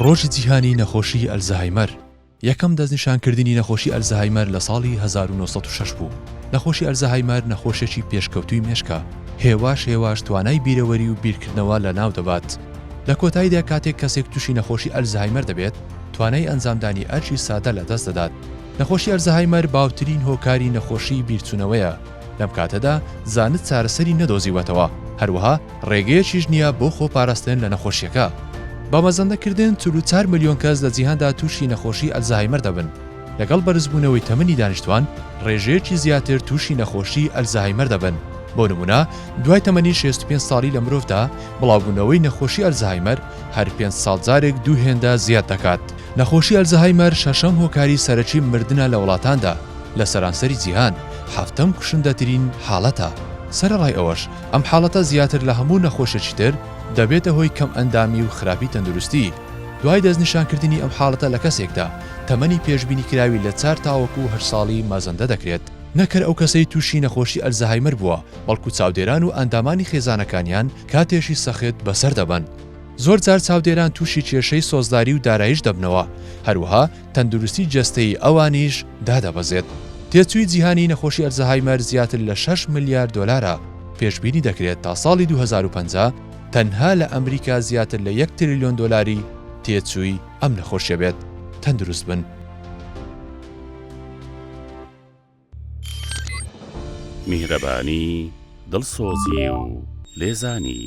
ڕۆژی جیهانی نەخۆشی ئەلزەهایمەر یەکەم دەستنیشانکردنی نەخۆشی ئەلزەهایمەر لە ساڵی 1906 بوو. نەخۆشی ئەلزەهایمەر نەخۆشێکی پێشکەوتووی مێشکە، هێواش هێواش توانای بیرەوەری و بیرکردنەوە لەناو دەبات. لە کۆتاییدا کاتێک کەسێک تووشی نەخۆشی ئەلزەهایمەر دەبێت، توانای ئەنجامدانی ئەرکی سادە لەدەست دەدات. نەخۆشی ئەلزەهایمەر باوترین هۆکاری نەخۆشیی بیرچوونەوەیە، لەم کاتەدا زانست چارەسەری نەدۆزیوەتەوە، هەروەها ڕێگەیەکیش نییە بۆ خۆپاراستن لە نەخۆشییەکە. بە مەزەندەکردن 44 ملیۆن کەس لە جیهاندا تووشی نەخۆشی ئەلزەهایمەر دەبن. لەگەڵ بەرزبوونەوەی تەمەنی دانیشتوان، ڕێژەیەکی زیاتر تووشی نەخۆشی ئەلزەهایمەر دەبن. بۆ نموونە دوای تەمەنی 65 ساڵی لە مرۆڤدا، بڵاوبوونەوەی نەخۆشی ئەلزەهایمەر هەر پێنج ساڵ جارێک دوو هێندە زیاد دەکات. نەخۆشی ئەلزەهایمەر شەشەم هۆکاری سەرەکی مردنە لە وڵاتاندا لە سەرانسەری جیهان، حەفتەم کوشندەترین حاڵەتە. سەرەڕای ئەوەش، ئەم حاڵەتە زیاتر لە هەموو نەخۆشێکی تر دەبێتە هۆی کەمئەندامی و خراپی تەندروستی. دوای دەستنیشانکردنی ئەم حاڵەتە لە کەسێکدا، تەمەنی پێشبینیکراوی لە چار تاوەکو هەشت ساڵی مەزەندە دەکرێت. نەک هەر ئەو کەسەی تووشی نەخۆشی ئەلزەهایمەر بووە، بەڵکو چاودێران و ئەندامانی خێزانەکانیان کاتێکی سەخت بەسەر دەبەن. زۆرجار چاودێران تووشی کێشەی سۆزداری و داراییش دەبنەوە، هەروەها تەندروستی جەستەیی ئەوانیش دادەبەزێت. تێچووی جیهانی نەخۆشی ئەلزەهایمەر زیاتر لە شەش ملیار دۆلارە، پێشبینی دەکرێت تا ساڵی 2050 تەنها لە ئەمریکا زیاتر لە یەک تریلیۆن دۆلاری تێچووی ئەم نەخۆشیە بێت. تەندروست بن. میهرەبانی، دڵسۆزی و لێزانی.